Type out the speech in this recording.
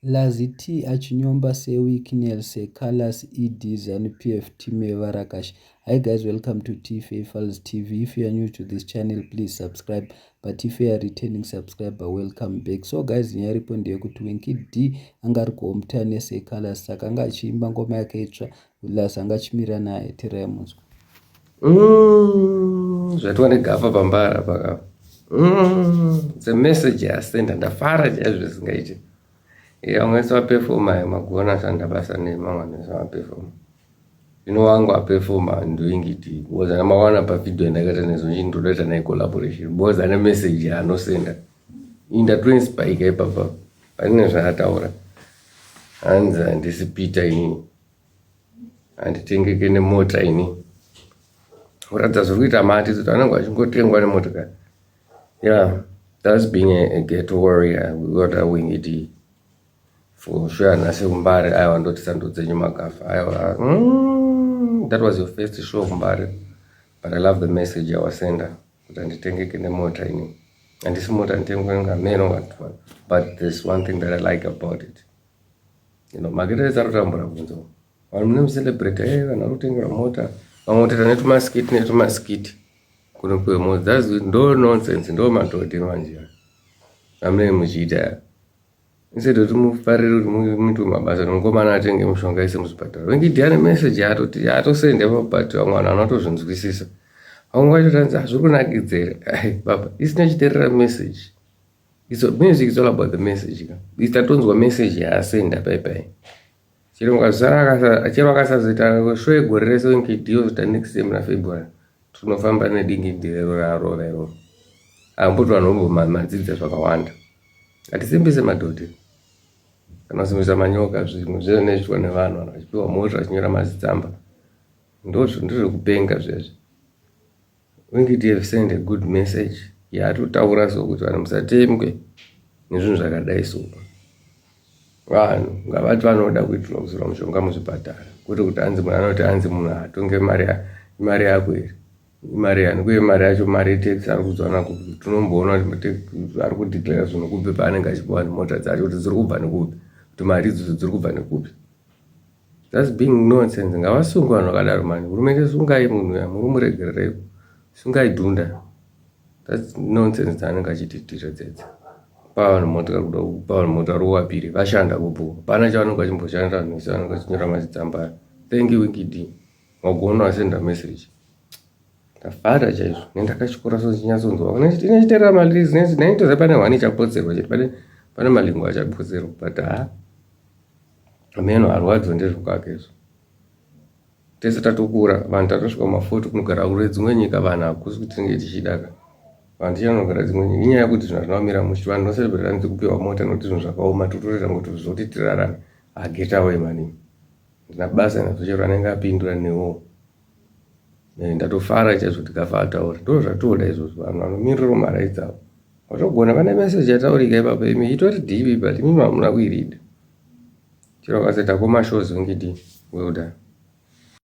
Lazi T achinyomba Sir Wicknell Sir Callas ED Zanu PF team yevarakashi. Hi guys, welcome to TFA Files TV. If you are new to this channel, please subscribe. But if you are returning subscriber, welcome back. So guys, nyaya iripo ndeyekuti Winky D anga ari kuhometown neSir Callas, saka anga achiimba ngoma yake itsva. Laz anga achimira naye terai munzwa. Zvaitwa negafa pambara paka. It's a message yasenda ndafara chaizvo zvisingaiti. Vamwe vese vapefoma magona shanda basa nemamwe vanhu vese vapefoma. Zvino wangu apefoma ndoingiti because ana mawana pavideo yandakaita nezo nchi ndotoita naye collaboration because ane message yaanosenda. Ini ndatoinspireka ipapa pane zvaataura. Hanzi handisi Peter inini. Handitengeke nemota ini. Kuratidza zviri kuita mati kuti anenge achingotengwa nemotokari. Yeah, that's being a ghetto warrior. We got a Winky D. For sure, nhasi kumbare aiwa ndoti sando dzenyu magafa. Aiwa, that was your first show kumbare. But I love the message yawasenda kuti handitengeke nemota ini. Handisi mota nditengwe ngameno what. But there's one thing that I like about it. Magetsi ari kutambura kunzo. Vanhu mune mucelebrate, hey, vanhu vari kutengerwa mota. Vamwe kutoita netumaskiti netumaskiti. Kuno kwemo, that's ndo nonsense, ndo madhodhi manje. Amunenge muchiita. Instead kuti mufarire kuti muitwe mabasa nomukomana atenge mushonga ise muzvipatara. Winky D ane message yaatoti yaatosenda ipapo but vamwe vanhu vanotozvinzwisisa. Vamwe vacho tanzi hazviri kunakidza here. Ai baba, isina chiterera message. It's a, music is all about the message. Ka. Isi tatonzwa message yaasenda pai pai. Chero mukazara chero akasazoita show yegore rese Winky D ozoita next year muna February. Tinofamba nedingindi rero rarova iroro. Amboti vanhu vombomadzidza zvakawanda. Hatisimbise madhodhi. Kana kusimbisa manyoka zvimwe zvinoitwa nevanhu vanhu vachipiwa mota vachinyora mazitsamba. Ndozvo ndezvekupenga zvezvi. Winky D have sent a good message yaatotaura so kuti vanhu musatembwe nezvinhu zvakadai so. Vanhu ngavati vanoda kuitirwa kuzorwa mushonga muzvipatara kwete kuti hanzi munhu anoti hanzi munhu atonge mari mari yako here imari yani kuye mari yacho mari yetax ari kuzowana kupi tinomboona kuti ari kudeclare zvinhu kupi paanenge achipiwa nemota dzacho kuti dziri kubva nekupi kuti mari idzodzo dziri kubva nekupi. That's being nonsense. Ngavasungwe vanhu vakadaro mani. Hurumende sungai munhu ya muri muregerereiko. Sungai dhunda. That's nonsense dzaanenge achititira dzedze. Pa vanhu mota kuda kupa vanhu mota ruwapiri vashanda kupo. Hapana chavanenge vachimboshanda vanhu vese vanenge vachinyora mazitsamba. Thank you Winky D. Wagona wasenda message. Ndafara chaizvo. Nendakachikora so chinyatsonzwa. Inechiterera malyrics ndaitoziva pane one ichapotserwa chete. Pane malingo achapotserwa but ha. Ameno arwadziwa ndezvokwake izvo. Tese tatokura vanhu tatosvika kuma40 kunogara kure dzimwe nyika vanhu hakusi kuti tinenge tichida ka. Vanhu tichanogara dzimwe nyika inyaya yekuti zvinhu hazvina kumira mushe vanhu vanoserebreta hanzi kupiwa mota nekuti zvinhu zvakaoma totoita ngoti zvoti tirarame. Ah get away mani. Ndina basa nazvo chero anenge apindura newo. Ndatofara chaizvo tikafa ataura. Ndozvo zvatoda izvozvo vanhu vanomirira marights avo. Watogona pane message yataurika ipapo imi itori deep but imi hamuna kuirida. Chero akasaita koma shows Winky D. Well done.